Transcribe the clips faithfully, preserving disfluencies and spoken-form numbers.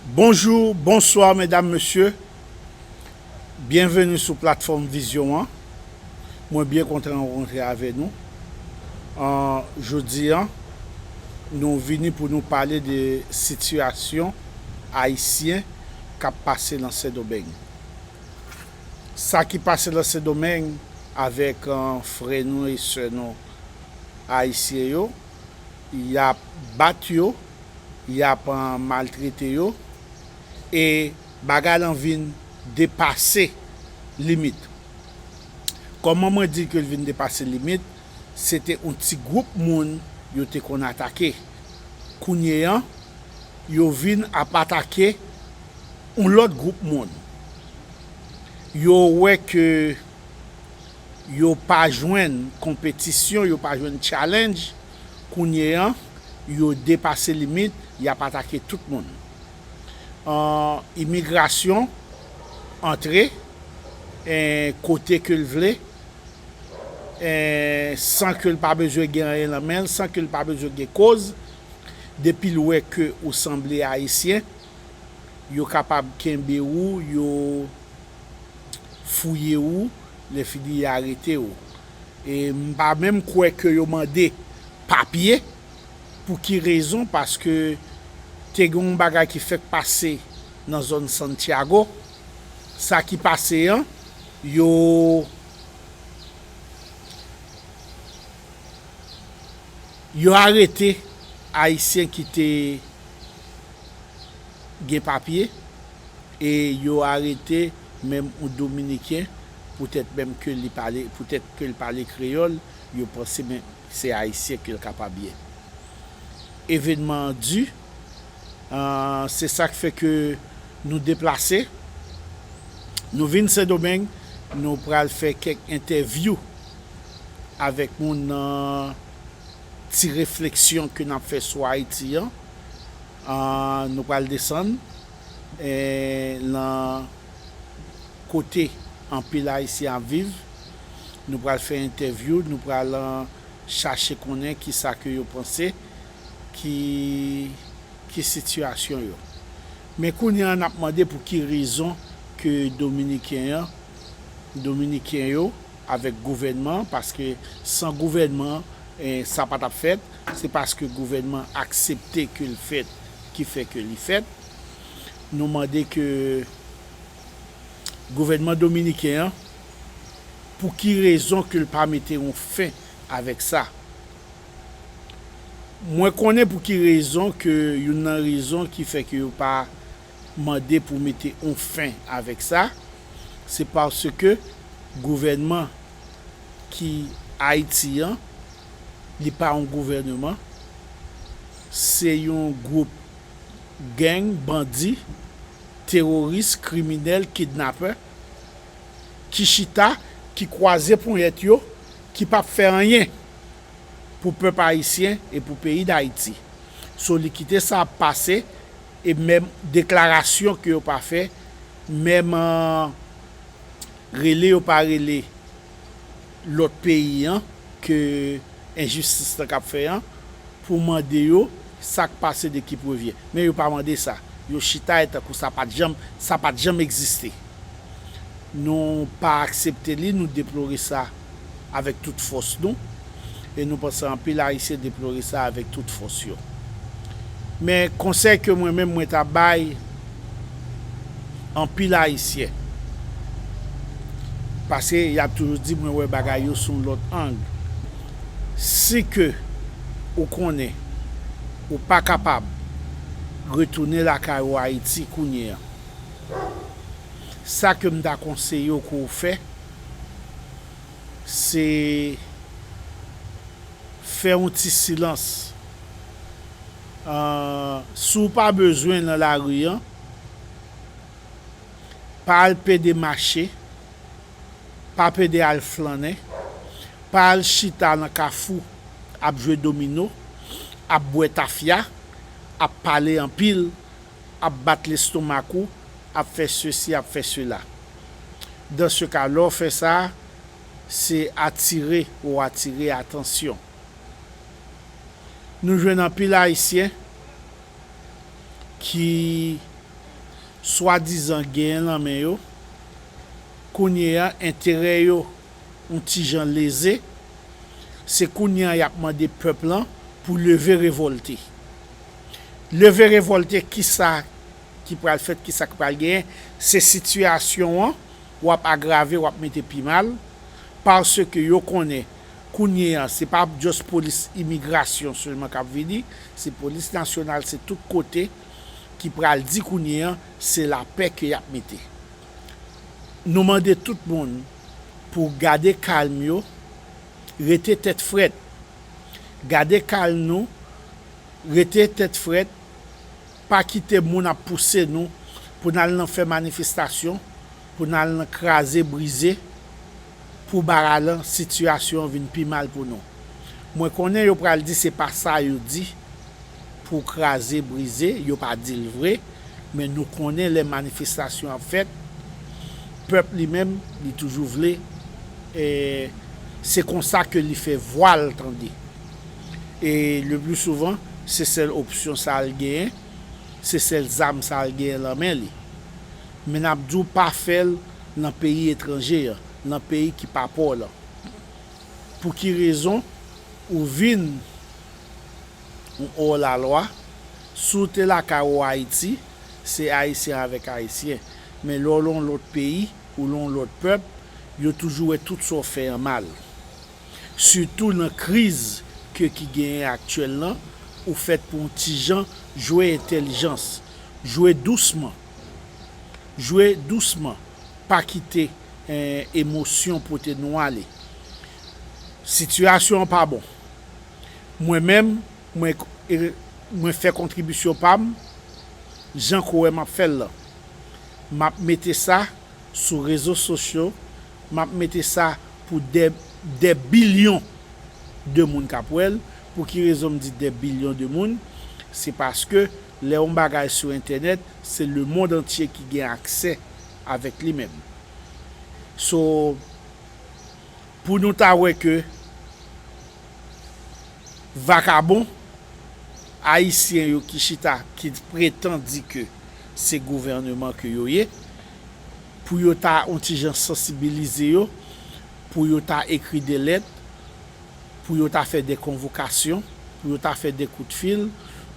Bonjou, bonswa, medam, mesye. Byenveni sou platfòm Vizyon an. Mwen byen kontan rankontre avè nou. An, jodi an, nou vini pou nou pale de sitiyasyon ayisyen k ap pase nan Sendomeng. Sa ki pase nan Sendomeng avèk, an, frè nou e sè nou ayisyen yo, y ap bat yo, y ap, an, maltrete yo, e bagay lan vin depase limit. Kòman mwen di ke l vin depase limit? Se te yon ti gwoup moun yo te konn atake. Kounye an, yo vin ap atake yon lòt gwoup moun. Yo wè ke yo pa jwenn konpetisyon, yo pa jwenn challenge, kounye an, yo depase limit, y ap atake tout moun. An, imigrasyon antre, en, kote ke l vle, en, san ke l pa bezwen gen anyen nan men l, san ke l pa bezwen gen koz, depi l wè ke ou sanble ayisyen, yo kapab kenbe ou, yo fouye ou, lè fini y arete ou. E m pa menm kwè ke yo mande papye. Pou ki rezon? Paske te gen yon bagay ki fèk pase nan zòn Santiago. Sa ki pase an, yo, yo arete Ayisyen ki te gen papye e yo arete menm yon Dominiken, poutèt menm ke li pale, poutèt ke l pale kreyòl, yo panse men se Ayisyen ke l kapab ye. Evènman an di, an, se sa k fè ke nou deplase, nou vin Sendomeng, nou pral fè kèk entèvyou avèk moun nan ti refleksyon ke n ap fè sou Ayiti an. An, nou pral desann, e, nan kote anpil Ayisyen ap viv. Nou pral fè entèvyou, nou pral, an, chache konnen kisa ke yo panse, ki, ki sitiyasyon yo. Men kounye a, n ap mande pou ki rezon ke Dominiken an, Dominiken yo, avèk gouvènman, paske san gouvènman, eh, sa pa t ap fèt. Se paske gouvènman aksepte ke l fèt ki fè ke li fèt. Nou mande ke gouvènman dominiken an, pou ki rezon ke l pa mete yon fen avèk sa. Mwen konnen pou ki rezon ke youn nan rezon ki fè ke yo pa mande pou mete yon fen avèk sa, se paske gouvènman ki Ayiti an, li pa yon gouvèneman, se yon gwoup gang, bandi, teworis, kriminèl, kidnapè, ki chita, ki kwaze ponyèt yo, ki p ap fè anyen pou pèp ayisyen e pou peyi Dayiti. So, li kite sa ap pase, e menm deklarasyon ke yo pa fè, menm, eh, rele yo pa rele lòt peyi an ke enjistis lan k ap fè an, pou mande yo sa k pase, de ki pwevyen. Men yo pa mande sa. Yo chita e tankou sa pa t janm, sa pa t janm egziste. Nou pa aksepte li, nou deplore sa avèk tout fòs nou. E nou panse anpil Ayisyen deplore sa avèk tout fòs yo. Men konsèy ke mwen menm mwen ta bay anpil Ayisyen, paske y ap toujou di mwen wè bagay yo sou yon lòt ang. Si ke ou konnen ou pa kapab retounen lakay ou Ayiti kounye a, sa ke m ta konseye w ke w fè, se fè yon ti silans. Ah, si w pa bezwen nan lari an, pa al pede mache, pa pede al flannen, pa al chita nan kafou ap jwe domino, ap bwè tafya, ap pale anpil, ap bat lestomak ou, ap fè sesi, ap fè sela. Dans ce cas, lè w fè sa, se atire ou atire atansyon. Nou jwenn anpil Ayisyen ki swadizan genyen nan men yo, kounye a enterè yo yon ti jan leze, se kounye a y ap mande pèp lan pou leve revòlte. Leve revòlte, kisa ki pral fèt, kisa ki pral genyen, se sitiyasyon an w ap agrave, w ap mete pi mal, paske yo konnen kounye a, se pa just polis imigrasyon sèlman k ap vini, se polis nasyonal, se tout kote ki pral di kounye a, se lapè ke y ap mete. Nou mande tout moun pou gade kalm yo, rete tèt frèt, gade kalm nou, rete tèt frèt, pa kite moun ap pouse nou pou n al nan fè manifestasyon, pou n al nan kraze brize, pou bagay lan, sitiyasyon an vin pi mal pou nou. Mwen konnen yo pral di se pa sa yo di pou kraze brize, yo pa di l vre, men nou konnen lè manifestasyon ap fèt, pèp li menm, li toujou vle, e se konsa ke li fè vwa l tande. E le pli souvan, se sèl opsyon sa l genyen, se sèl zam sa l genyen nan men li. Men n ap di w pa fè l nan peyi etranje an, nan peyi ki pa pa w lan. Pou ki rezon ou vin yon òlalwa, si w te lakay ou Ayiti, se Ayisyen avèk Ayisyen. Men lè w lan yon lòt peyi, ou lan yon lòt pèp, yo toujou wè tout sa w fè an mal. Sitou nan kriz ke ki genyen aktyèl lan, ou fèt pou yon ti jan jwe entèlijans, jwe dousman, jwe dousman, pa kite, eh, emosyon pote nou ale. Sitiyasyon an pa bon. Mwen menm, mwen, e, mwen fè kontribisyon pa m, jan ke w wè m ap fè l lan. M ap mete sa sou rezo sosyo, m ap mete sa pou dè, dè bilyon de moun k ap wè l. Pou ki rezon m di dè bilyon de moun? Se paske lè yon bagay sou entènèt, se lemonn antye ki gen aksè avèk li menm. So, pou nou ta wè ke vakabon ayisyen yo ki chita, ki pretan di ke se gouvèneman ke yo ye, pou yo ta yon ti jan sansibilize yo, pou yo ta ekri de lèt, pou yo ta fè de konvokasyon, pou yo ta fè de kout fil,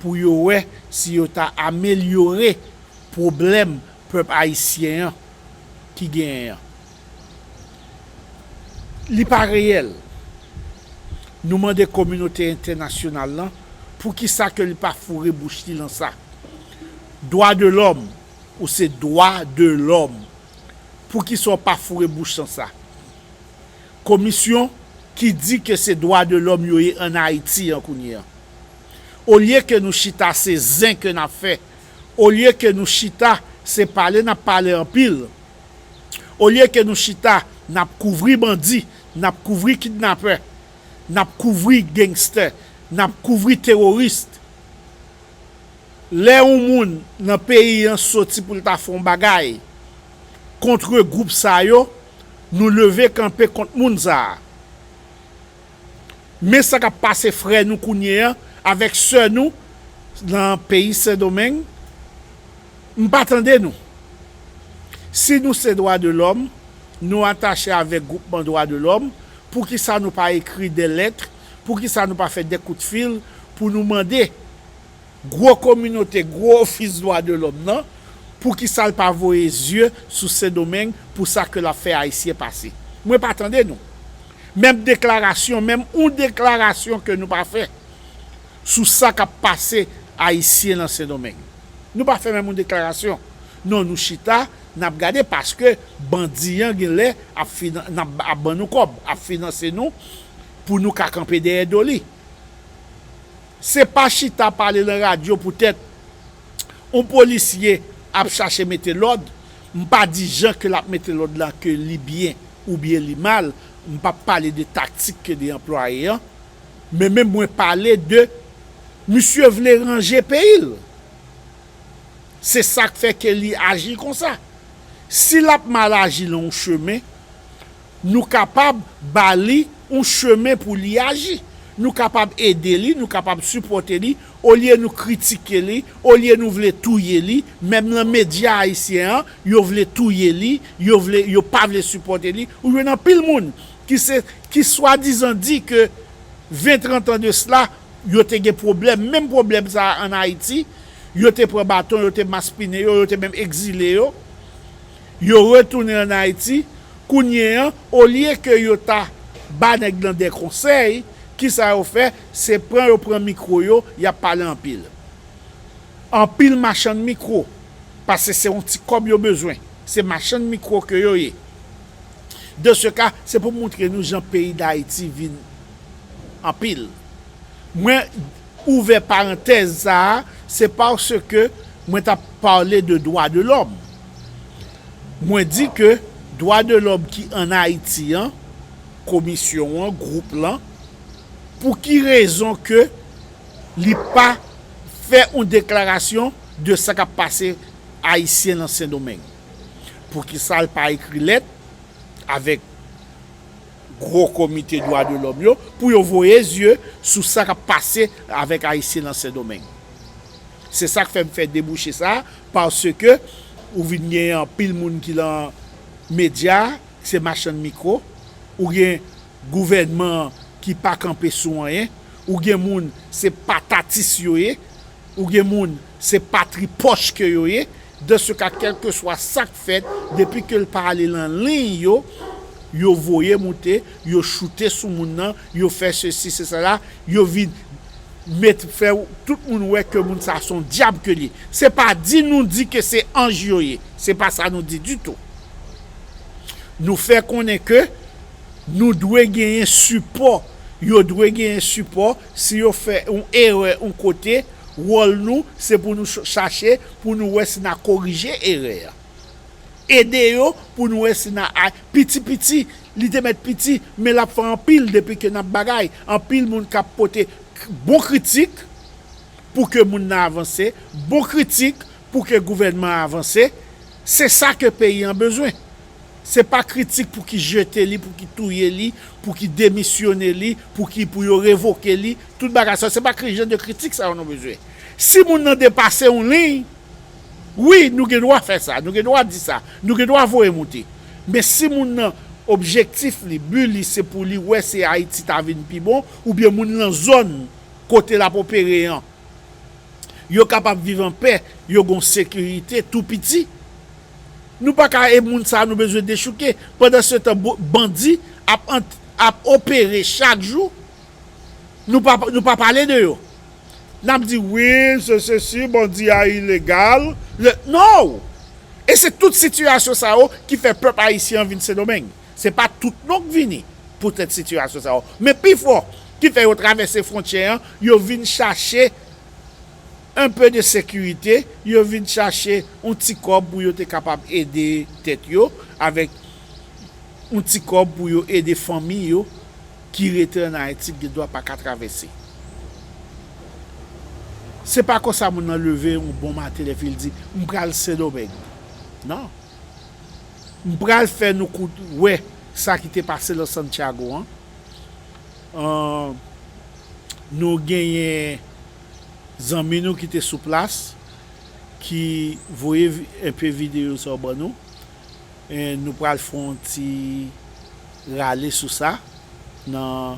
pou yo wè si yo ta amelyore pwoblèm pèp ayisyen an ki genyen an. Li pa reyèl. Nou mande kominote entènasyonal lan, poukisa ke li pa foure bouch li lan sa? Dwa de lòm, ou se dwa de lòm. Poukisa w pa foure bouch lan sa? Komisyon ki di ke se dwa de lòm yo ye ann Ayiti an kounye an. Olye ke nou chita se zen ke n ap fè, olye ke nou chita se pale n ap pale anpil, olye ke nou chita n ap kouvri bandi, n ap kouvri kidnapè, n ap kouvri gangstè, n ap kouvri teworis. Lè yon moun nan peyi an soti pou l ta fè yon bagay kont gwoup sa yo, nou leve kanpe kont moun sa a. Men sa k ap pase frè nou kounye an avèk sè nou nan peyi Sendomeng, m pa tande nou. Si nou se dwa de lòm, nou atache avèk gwoupman dwa de lòm, poukisa nou pa ekri de lèt, poukisa nou pa fè de kout fil pou nou mande gwo kominote, gwo ofis dwa de lòm nan, poukisa l pa voye zye sou Sendomeng pou sa ke l ap fè Ayisyen pase? Mwen pa tande nou. Menm deklarasyon, menm yon deklarasyon ke nou pa fè sou sa k ap pase Ayisyen nan Sendomeng. Nou pa fè menm yon deklarasyon. Non, nou chita, n ap gade paske bandi an genlè ap, finan, n ap, ap ban nou kòb, ap finanse nou pou nou ka kanpe dèyè do li. Se pa chita pale nan radyo poutèt yon polisye ap chache mete lòd. M pa di jan ke l ap mete lòd la ke li byen oubyen li mal. M p ap pale de taktik ke li anplwaye an. Men menm mwen pale de misye vle ranje peyi l. Se sa k fè ke li aji konsa. Si l ap mal aji nan yon chemen, nou kapab ba li yon chemen pou li aji. Nou kapab ede li, nou kapab sipòte li, olye nou kritike li, olye nou vle touye li, menm nan medya ayisyen an, yo vle touye li, yo vle, yo pa vle sipòte li. Ou jwenn anpil moun ki se, ki swadizan di ke ven, trant an de sila, yo te gen pwoblèm, menm pwoblèm sa a ann Ayiti, yo te pran baton, yo te maspinen yo, yo te menm egzile yo. Yo retounen ann Ayiti, kounye an, olye ke yo ta ba nèg lan de konsèy, kisa yo fè? Se pran yo pran mikwo yo, y ap pale anpil. Anpil machann mikwo, paske se yon ti kòb yo bezwen. Se machann mikwo ke yo ye. De ce cas, se pou montre nou jan peyi Dayiti vin anpil. Mwen ouvè parantèz sa a, se paske mwen t ap pale de dwa de lòm. Mwen di ke dwa de lòm ki ann Ayiti an, komisyon an, gwoup lan, pou ki rezon ke li pa fè yon deklarasyon de sa k ap pase Ayisyen nan Sendomeng? Poukisa l pa ekri lèt avèk gwo komite dwa de lòm yo pou yo voye zye sou sa k ap pase avèk Ayisyen nan Sendomeng? Se sa k fè m fè debouche sa, paske ou vin gen anpil moun ki lan medya, se machann mikwo, ou gen gouvènman ki pa kanpe sou anyen, ou gen moun se patatis yo ye, ou gen moun se patri pòch ke yo ye. De ce cas, kèlkeswa sa k fèt, depi ke l pa ale nan liy yo, yo voye moute, yo choute sou moun nan, yo fè sesi, se sela, yo vin met fè tout moun wè ke moun sa se yon dyab ke l ye. Se pa di nou di ke se anj yo ye. Se pa sa nou di ditou. Nou fè konnen ke nou dwe genyen sipò. Yo dwe genyen sipò. Si yo fè yon erè yon kote, wòl nou, se pou nou ch-, chache, pou nou wè si n a korije erè a. Ede yo pou nou wè si n a, a, piti piti, li te mèt piti, men l ap fè anpil depi ke n ap bagay. Anpil moun k ap pote k-, bon kritik pou ke moun nan avanse, bon kritik pou ke gouvènman an avanse. Se sa ke peyi an bezwen. Se pa kritik pou ki jete li, pou ki touye li, pou ki demisyone li, pou ki, pou yo revoke li. Tout bagay sa, se pa ki jan de kritik sa yo nou bezwen. Si moun nan depase yon liy, wi, nou gen dwa fè sa, nou gen dwa di sa, nou gen dwa voye moute. Men si moun nan, objektif li, bi li, se pou li wè si Ayiti ta vin pi bon, oubyen moun nan zòn kote l ap opere an, yo kapab viv anpè, yo gon sekirite tou piti. Nou pa ka, e moun sa a nou bezwen dechouke. Pandan se tan, bo-, bandi ap ant-, ap opere chak jou. Nou pa, nou pa pale de yo. N ap di, wi, se sesi, bandi a ilegal. Le, non! E se tout sitiyasyon sa yo ki fè pèp ayisyen an vin Sendomeng. Se pa tout non k vini poutèt sitiyasyon sa yo. Men pifò ki fè yo travèse fwontyè an, yo vin chache un peu de sécurité, yo vin chache yon ti kòb pou yo te kapab ede tèt yo, avèk yon ti kòb pou yo ede fanmi yo ki rete ann Ayiti, ki gen dwa pa ka travèse. Se pa konsa moun nan leve yon bon maten lè fè l di, "M pral Sendomeng." Non. M pral fè nou kout wè sa ki te pase lan Santiago an. Ahn, nou genyen zanmi nou ki te sou plas, ki voye vi-, enpe videyo sa yo ban nou. E nou pral fè yon ti rale sou sa nan,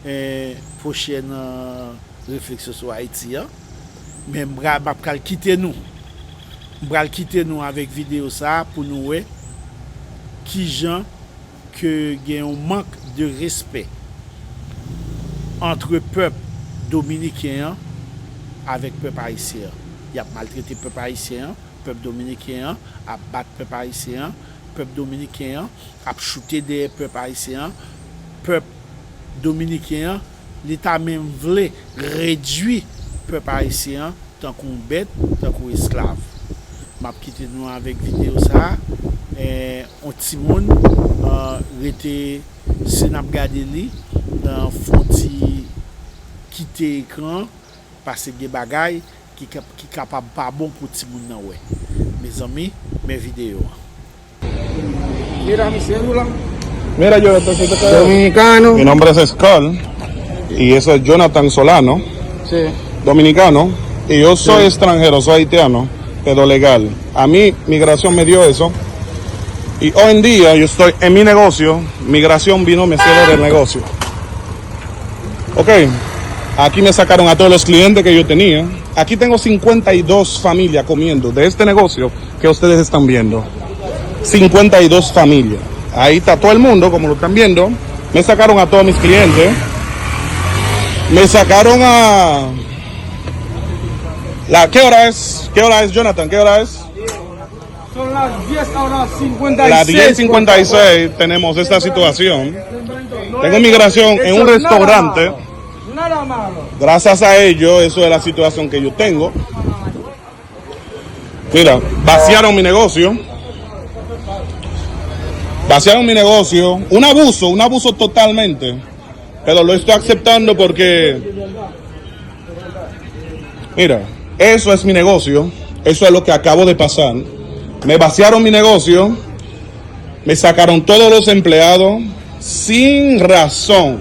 eh, pwochèn, eh, refleksyon sou Ayiti an. Men m pra-, m ap pral kite nou. M pral kite nou avèk videyo sa a pou nou wè kijan ke gen yon mank de respè antre pèp dominiken an avèk pèp ayisyen an. Y ap maltrete pèp ayisyen an, pèp dominiken an ap bat pèp ayisyen an, pèp dominiken an ap choute dèyè pèp ayisyen an, pèp dominiken an, li ta menm vle redui pèp ayisyen an tankou yon bèt, tankou esklav. M ap kite nou avèk videyo sa a. Eh, yon timoun, eh, rete, si n ap gade li, eh, fè yon ti kite ekran, paske gen bagay ki kap-, ki kapab pa bon pou timoun nan wè. Mezanmi, men videyo a. Mira, mi cédula. Mira, yo represento que Dominicano. Mi nombre es Skull. Y eso es Jonathan Solano, dominicano, y yo soy extranjero, soy haitiano, pero legal. A mí, migración me dio eso. Y hoy en día yo estoy en mi negocio, migración vino, me cierra el negocio. Ok, aquí me sacaron a todos los clientes que yo tenía. Aquí tengo cincuenta y dos familias comiendo de este negocio que ustedes están viendo. Cincuenta y dos familias. Ahí está todo el mundo, como lo están viendo. Me sacaron a todos mis clientes. Me sacaron a... La, ¿qué hora es? ¿Qué hora es, Jonathan? ¿Qué hora es? Son las diez ahora cincuenta y seis. Las diez cincuenta y seis tenemos esta situación. Tengo migración en un restaurante. Nada malo. Gracias a ello, eso es la situación que yo tengo. Mira, vaciaron mi negocio. Vaciaron mi negocio. Un abuso, un abuso totalmente. Pero lo estoy aceptando porque, mira, eso es mi negocio. Eso es lo que acabo de pasar. Me vaciaron mi negocio. Me sacaron todos los empleados sin razón.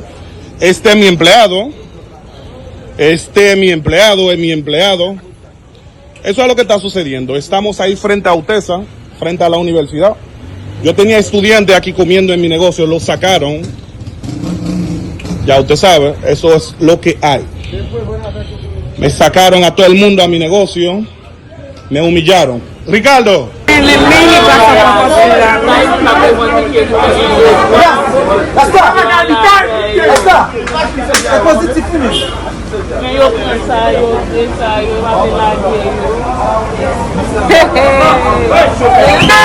Este es mi empleado. Este es mi empleado, es mi empleado. Eso es lo que está sucediendo. Estamos ahí frente a UTESA, frente a la universidad. Yo tenía estudiantes aquí comiendo en mi negocio, lo sacaron. Ya usted sabe, eso es lo que hay. Me sacaron a todo el mundo a mi negocio, me humillaron. Ricardo. Men yo pran sa, yo vle sa, yo pa vle lage yo.